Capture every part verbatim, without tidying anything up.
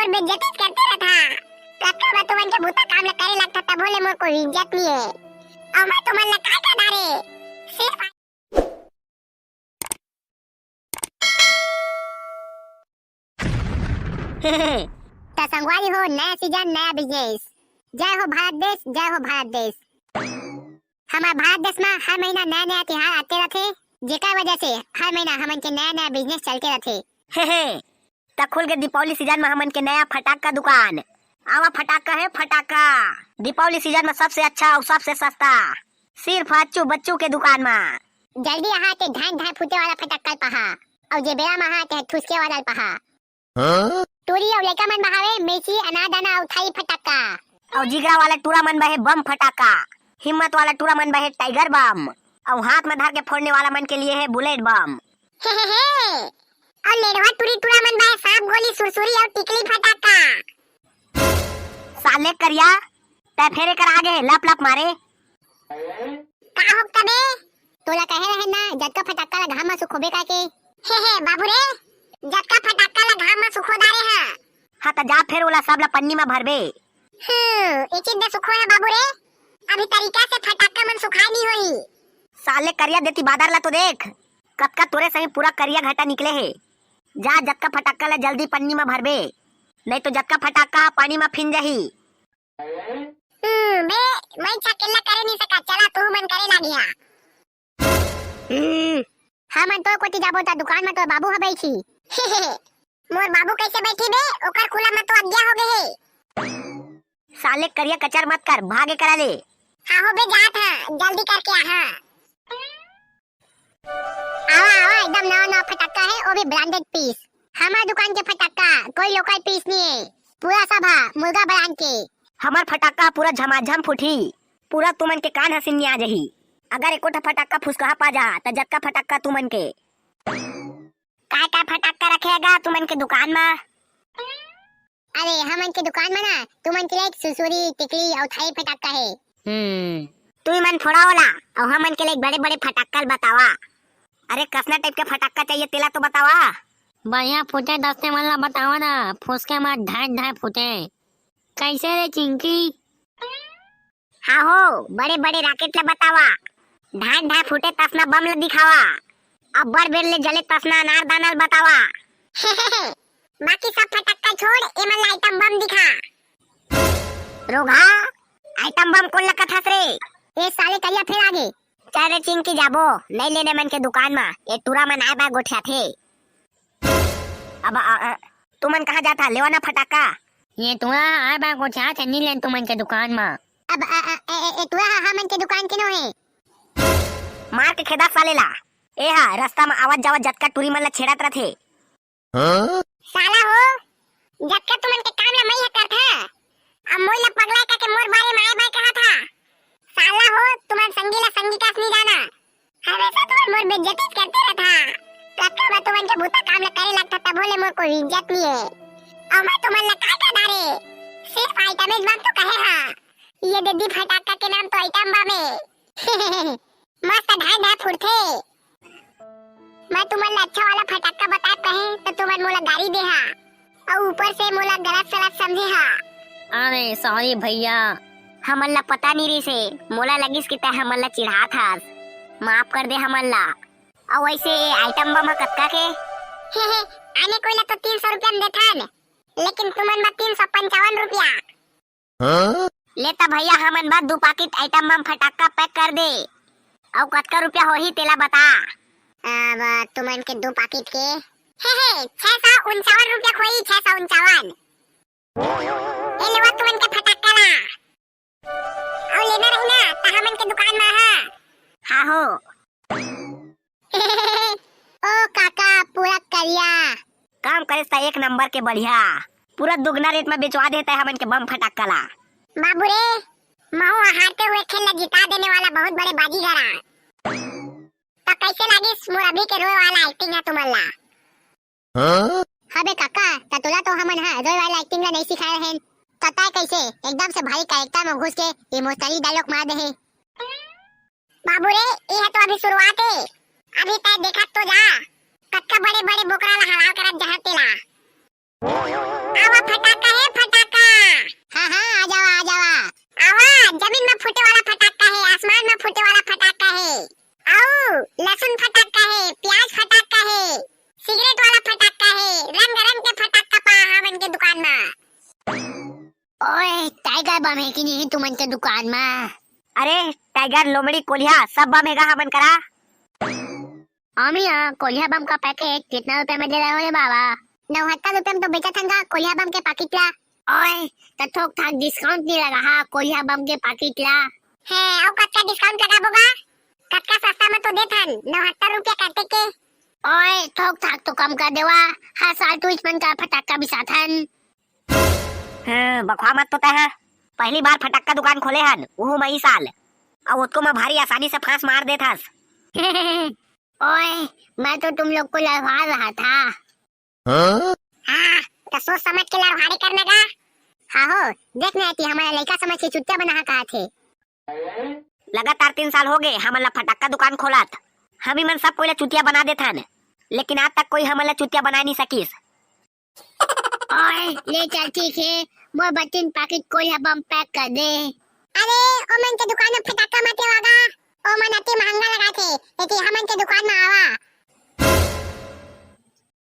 बेइज्जती करते रहथा। कतका मैं तुमन के बुता काम ला करे लगथा, तभो ले मोर कोई इज्जत नहीं है। अउ मैं तुमन ला काय का डारे? सिर्फ त संगवारी हो, नया सीजन, नया बिजनेस। जय हो भारत देश, जय हो भारत देश। हमर भारत देश म हर महीना नया नया तिहार आते रथे, जेकर वजह से हर महीना हमन के नया नया बिजनेस चलते रथे। त खुल के दीपावली सीजन म हमन के नया फटाका दुकान। आवा, फटाका हे फटाका। दीपावली सीजन म सबसे अच्छा अउ सबसे सस्ता, सिर्फ अच्छू बच्चू के दुकान म। जल्दी आहा, ते ढाई ढाई फूटे वाला फटाका ल पहा, अउ जे बेरा म आहा, ते ठुसके वाला ल पहा। टूरी अउ लइका मन बहावे मेसी, अनारदाना अउ थाई फटाका। अउ जिगरा वाला टूरा मन बहे बम फटाका। हिम्मत वाला टूरा मन बहे टाइगर बम। अउ हाथ में धर के फोड़ने वाला मन के लिए है बुलेट बम। हे, हे, हे। अउ लेड़वा टूरी टूरा मन बहे सांप गोली, सुरसुरी अउ टिकली फटाका। साले करिया, तै फेर एकर आगे हे लप लप मारे। का हो तबे? तोला कहे रहे ना, जतका फटाका ला घाम म सुखोबे का के। हे, हे, बाबू रे, जतका फटाका ला घाम म सुखो डारे हा। हाँ, त जा फेर ओला सब ला पन्नी म भरबे। हम्म, एक चीज दे सुखो है बाबू रे, अभी तरीका से फटाका मन सुखाए नहीं होई। साले करिया देती बादर ला तो देख, कतका तोरे सही पूरा करिया घटा निकले हे। जा, जतका फटाका ला जल्दी पन्नी म भरबे, नहीं तो जतका फटाका पानी म फिन जाही। हम्म, बे, मैं छकेल्ला करे नहीं सका, चला तू मन करे लागिया। हम्म, हमन तो कोती जाबो त दुकान म तो बाबू ह बैठी। मोर बाबू कैसे बैठी बे? ओकर कुला म तो अज्ञा हो गए हे। साले करिया कचर मत कर, भागे करा ले। हाँ हो बे, जात हा, जल्दी करके आहा। आवा, आवा, एकदम नवा, नवा फटाका है, वो भी ब्रांडेड पीस। हमार दुकान के फटाका, कोई लोकल पीस नहीं है, पूरा सब है मुर्गा ब्रांड के। हमार फटाका पूरा झमाझम फूटी, पूरा तुमन के कान हसीन आ जही। अगर एको ठा फटाका फुसकहा पा जा, त जतका फटाका तुमन के। काय काय फटाका रखे गा तुमन के दुकान मा? अरे, हमन के दुकान मा ना, तुमन के लिए सुरसुरी, टिकली अउ थाई फटाका है। हम्म, तुई मन थोड़ा ओला, अउ हमन के लिए बड़े-बड़े फटाका ल बतावा। अरे, कसना टाइप के फटाका चाहिए, तेला तो बतावा। बढ़िया फूटे तसने मन ला बतावा ना, फुसके मा ढाई ढाई फूटे। कैसे रे चिंकी? हाँ हो, बड़े-बड़े राकेट ला बतावा, ढाई ढाई फूटे तसना बम ला दिखावा, अब्बर बेर ले जले तसना अनारदाना ल बतावा। बाकी सब फटक्का छोड़, एमन ला आइटम बम दिखा। रोगहा, आइटम बम कोन ला कथस रे? ए साले करिया फेर आगे। चल रे चिंकी जाबो, नइ लेने मन के दुकान मा, ए टूरा मन आए बार गोठियाथे। अब, अ, अ, तुमन कहाँ जाथा? लेवा ना फटाका। ये टूरा आए बार गोठियाथे, नी लेन तुमन के दुकान मा। अब, अ, अ, ए, ए, ए टूरा हा, हमन के दुकान के नो हे। मार के खेदा साले ला। ए हा, रस्ता मा आवत जावत जतका टूरी मन ला छेड़त रथे। हाँ? साला हो, जतका तुमन के काम ला मई ह करथा, अब मोई ला पगला का के मोर बारे मा आए बाय कहा था। साला हो, तुमन संगी ला संगी कास नहीं जाना। हमेशा तुमन मोर बेइज्जती करते रहथा। कतका बार तुमन के बुता काम ला करे लगथा, तभो ले मोर कोई इज्जत नहीं है। अउ मैं तुमन ला का का डारे? सिर्फ आइटम बम तो कहे हा। ये दीदी फटाका के नाम तो आइटम बम है। मस्त ढाई ढाई फुरथे। मैं तुमन ला अच्छा वाला फटाका बताए कहे तो तुमन मोला गारी दे हा, अउ ऊपर से मोला गलत सलत समझे हा। अरे सॉरी भैया, हमन ला पता नहीं रहिस हे, मोला लगिस कि तै हमन ला चिढ़ात हस, माफ कर दे हमन ला। अउ वैसे ये आइटम बम ह कतका के? हे हे, आने कोई ला तो तीन सौ रुपया में देथन, लेकिन तुमन बर तीन सौ पंचावन रुपया। हाँ? ले त भैया, हमन बर दू पाकिट आइटम बम फटाका पैक कर दे। अउ कतका रुपया होही तेला बता। अब तुमन के दू पाकिट के, हे, हे, छह सौ उनचावन रुपया होही, छह सौ उनचावन। ए लेवा तुमन के फटाका ला। अउ लेना रही ना, त हमन के दुकान मा हा। हाँ हो। ओ काका, पूरा करिया। काम करेस त एक नंबर के बढ़िया, पूरा दुगना रेट में बेचवा देता है हमन के बम फटाका ला। बाबू रे, महू हारते हुए खेल ला जिता देने वाला बहुत बड़े बाजीगर आ। त कैसे लागिस मोर अभी के रोए वाला एक्टिंग है तुमन ला? हाँ? हबे काका, त तोला तो हमन हा रोए वाला एक्टिंग ला नहीं सिखाए रहेन। त तय कैसे एकदम से भारी कैरेक्टर में घुस के इमोशनली डायलॉग मार दे हे। बाबू रे, ये तो अभी शुरुआत है। अभी तय देखत तो जा, कतका बड़े-बड़े बोकरा ला हलाल करत जहर तेला। आवा, फटाका हे, फटाका। हाँ, हाँ, आ जावा, आ जावा। आवा, जमीन में फूटे वाला फटाका हे, आसमान में फूटे वाला फटाका हे। अउ लहसुन फटाका हे, प्याज फटाका हे, सिगरेट वाला फटाका हे, रंग रंग के फटाका पा हमन के दुकान मा। ओए, टाइगर बम हे कि नहीं तुमन के दुकान मा? अरे, टाइगर, लोमड़ी, कोलिया, सब बम हे गा हमन करा। अमी, हाँ, कोलिया बम का पैकेट कितना रुपया में दे रहे हो रे बाबा? नौहत्तर रुपया में तो बेचत हन गा कोलिया बम के पैकेट ला। ओए, त थोक थाक डिस्काउंट नहीं लगा हा कोलिया बम के पैकेट ला? हे, अउ कतका डिस्काउंट लगाबो गा? कतका सस्ता में तो देत हन, नौहत्तर रुपया करते के। ओए, थोक थाक तो कम कर देवा, हर साल टूरिस्ट मन का फटाका बिसात हन। हाँ, बकवा मत तो तय हा। पहली बार फटाका दुकान खोले हन, उहू मई साल। अउ ओतको में भारी आसानी से फांस मार देत हस। ओए, मैं तो तुम लोग को लड़वा रहा था। हाँ? हाँ, तो सोच समझ के लड़वाड़े करना का। हाँ हो, देख नहीं आती हमारा लड़का समझ के चुतिया बना कहा थे। लगातार तीन साल हो गए हमन ला फटाका दुकान खोलत। हम ही मन सब कोई ला चुतिया बना देथन, लेकिन आज तक कोई हमन ला चुतिया बनाए नहीं सकिस। ओए, ले चल, ठीक हे, मोर बर तीन पैकेट कोलिया बम पैक कर दे। अरे, ओमन के दुकान में फटाका मत लेवा गा, ओमन अति महंगा लगाथे, एती हमन के दुकान में आवा।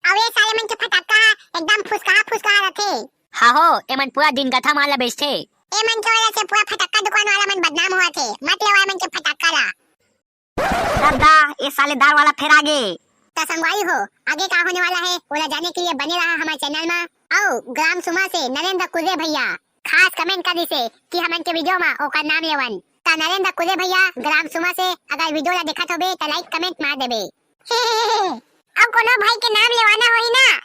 अउ ये साले मन के फटाका ह एकदम फुसका फुसका रथे। हाँ हो, एमन पूरा दिन गथा मार ला बेचथे। एमन के वजह से पूरा फटाका दुकान वाला मन बदनाम हुआ थे, मत लेवा एमन के फटाका ला। ददा, ये साले दार वाला फेर आगे। त संगवारी हो, आगे का होने वाला है, ओला जाने के लिए बने रहा हमारे चैनल में। अउ ग्राम सुमा से नरेंद्र कुर्रे भैया खास कमेंट कर दिसे कि हमन के वीडियो में ओकर नाम लेवन। त नरेंद्र कुर्रे भैया ग्राम सुमा से अगर वीडियो ला देखत होबे त लाइक कमेंट मार देबे। अउ कोनो भाई के नाम लेवाना होही ना,